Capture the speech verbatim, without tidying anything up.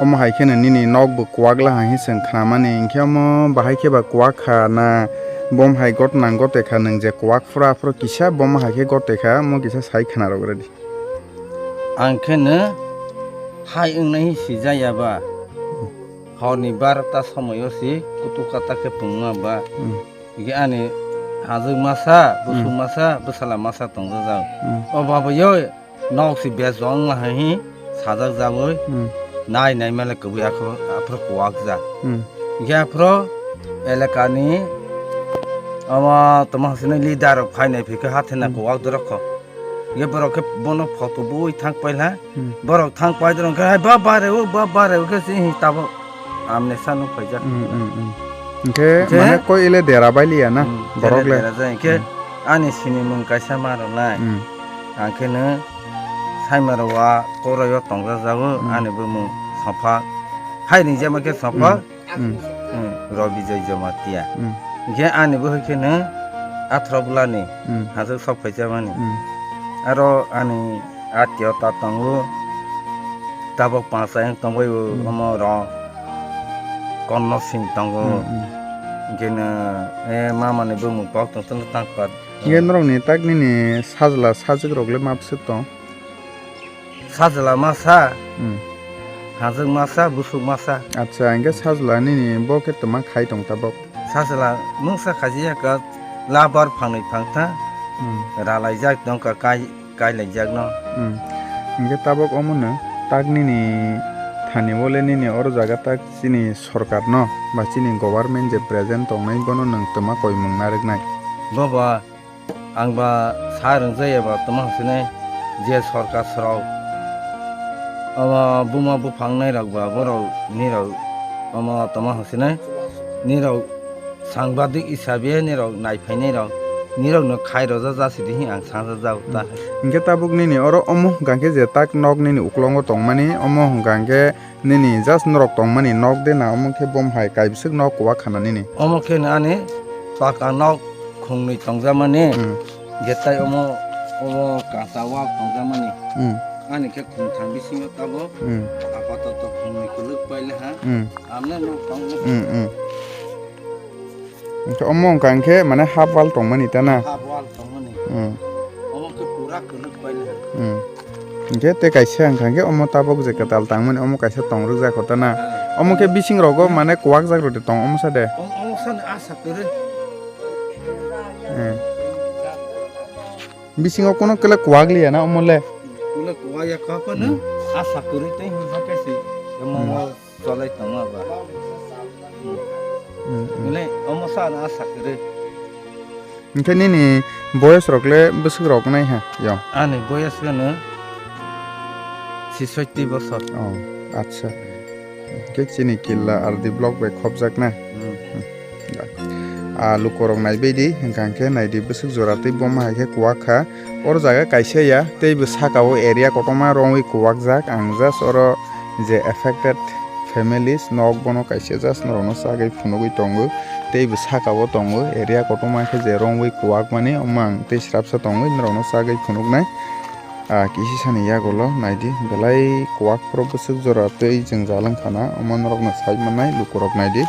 Omo hai kheno nini nok bo kwak la hai hwnwi chwng khnamani, hinkhe omo bahai khe ba kwak kha na, bom hai gotnang gote kha, nwng je kwak phuru aphuru kisa bom hai khe gote kha, omo kisa sai khna rwk rwdi. Ang kheno hai wngnai sijaya ba, horni barota somoio si kutuk kata khe pungma ba. Hmm. Hingke ani hajwk masa, bwswk Hmm. masa, bwsala masa tongjak jago. Hmm. O babayo nok si bes wng hai sajak jagoi. Hmm. Nai nai male kwbwi aphro, aphro kuwak jak. Hmm. Hingke aphro elakani omo toma hwnwi leader rok phainai phikhe hathena Hmm. kuwak dorok kho. Hingke borok khe bono photo bui thang paila. Hmm. Borok thang pai dorong khe, "Hai ba bare o, ba bare o," khe se hi tabo amne sano paijak. Hmm, hmm, hmm. Hingke Hingke mane koi ele dera bai liya na, Hmm, borok dera, le. Dera jai. Hingke Hmm. ani sinimung kaisa ma rwnai. Hmm. Ang khe no saimaro wa koroi o tongjak jago, Hmm. ani bumung Sopha. Hai ringjama khe Sopha. Hmm. Hmm. Hmm, Robi Joy Jamatia. Hmm. Hingke ani bo hai kheno athro bwlani Hmm. hajwk sok phaijamani. Hmm. Aro ani atio ta tongo, tabok pansa yang tongbai bo Hmm. omo rong Konno Singh tongo. Hmm, hmm. Hingke no, eh, mama ni bumung kok tong tong tang pat. Hingke norok ni tak nini sajla sajwk rok le ma bwswk tong? Sajla masa, Hmm. hajwk masa, bwswk masa. Acha, hingke sajla nini bo khe toma khai tong tabok? Sajla mungsa khaji ya ka labar phangnwi phangtha, Hmm. ralaijak tong ka kai, kailaijak no. Hmm. Hingke tabok omo no tak nini thani bole nini oro jaga tak chini sorkar no ba chini government je present tongnai bono nwng toma koimung narwknai? Bobo, Ang ba sa rwngjaya ba toma hwnsinai je sorkar srok. Omo buma buphang nairok ba borok nirok omo toma hwnsinai nirok sangbadik hisabe nirok naiphainairok nirokno khai roja jasidi hin ang sangjak jago ta. Hingke tabuk nini oro omo hwnkha khe je tak nok nini uklongo tongmani omo hwnkha khe Nini just norok tongmani nok de na omo khe bom hai kaibiswk nok kwak khana nini? Omo khe no ani paka nok khungnwi tongjakmani. Hmm. Je tai omo, omo kacha wal tongjakmani. Hmm. Ani khe khungtham bisingo tabuk Hmm. apatoto khungnwi kwlwk paile ha. Hmm. Amne nok tong. Hmm, hmm. Hwnkhe omo wngkha hwnkhe mane half wall tongmani ta na? Half wall tongmani. Hmm. Omo khe pura kwlwk paile. Hmm. Hwnkhe tei kaisa wngkha hwnkhe omo tabuk je kwtal tangmani omo kaisa tongrwk jak kho ta na? Hmm. Omo khe bising rogo mane kwak jak rw de tong omo sa de? Om-, omo sa no asa kwrwi. Hmm. Bisingo kono kele kwak liya na omo le? Kule kwak ya kha phano Hmm. asa kwrwi tei hwnba khe se omo Hmm. o. Cholai tongma ba. Hmm, hmm. Mane omo sa na asa kwrwi. Hwnkhe nini boyes rok le bwswk rok nai ha yo? Ani boyes gano sisotti bosor. Oh, acha. Hwnkhe chini killa R D block bai khopjak na? Hmm. Hmm. Ah, lukorok naibaidi, hwnkha hwnkhe naidi bwswk jora tei boma hai khe kwak kha. Oro jaga kaisa ya, tei bo saka o area kotorma romwi kwak jak. Ang just oro je affected families nok bono kaisa just norokno chagwi phunugwi tongo. Tei bo saka o tongo, area kotorma khe je romwi kwak mani, omo ang tei srapsa tongwi norokno chagwi phunuknai. Ah, kisi sani yagulo naidi, belai kwak phuru bwswk jora tei jwngjal wngkha na, omo norokno sai mannai lukurok naidi.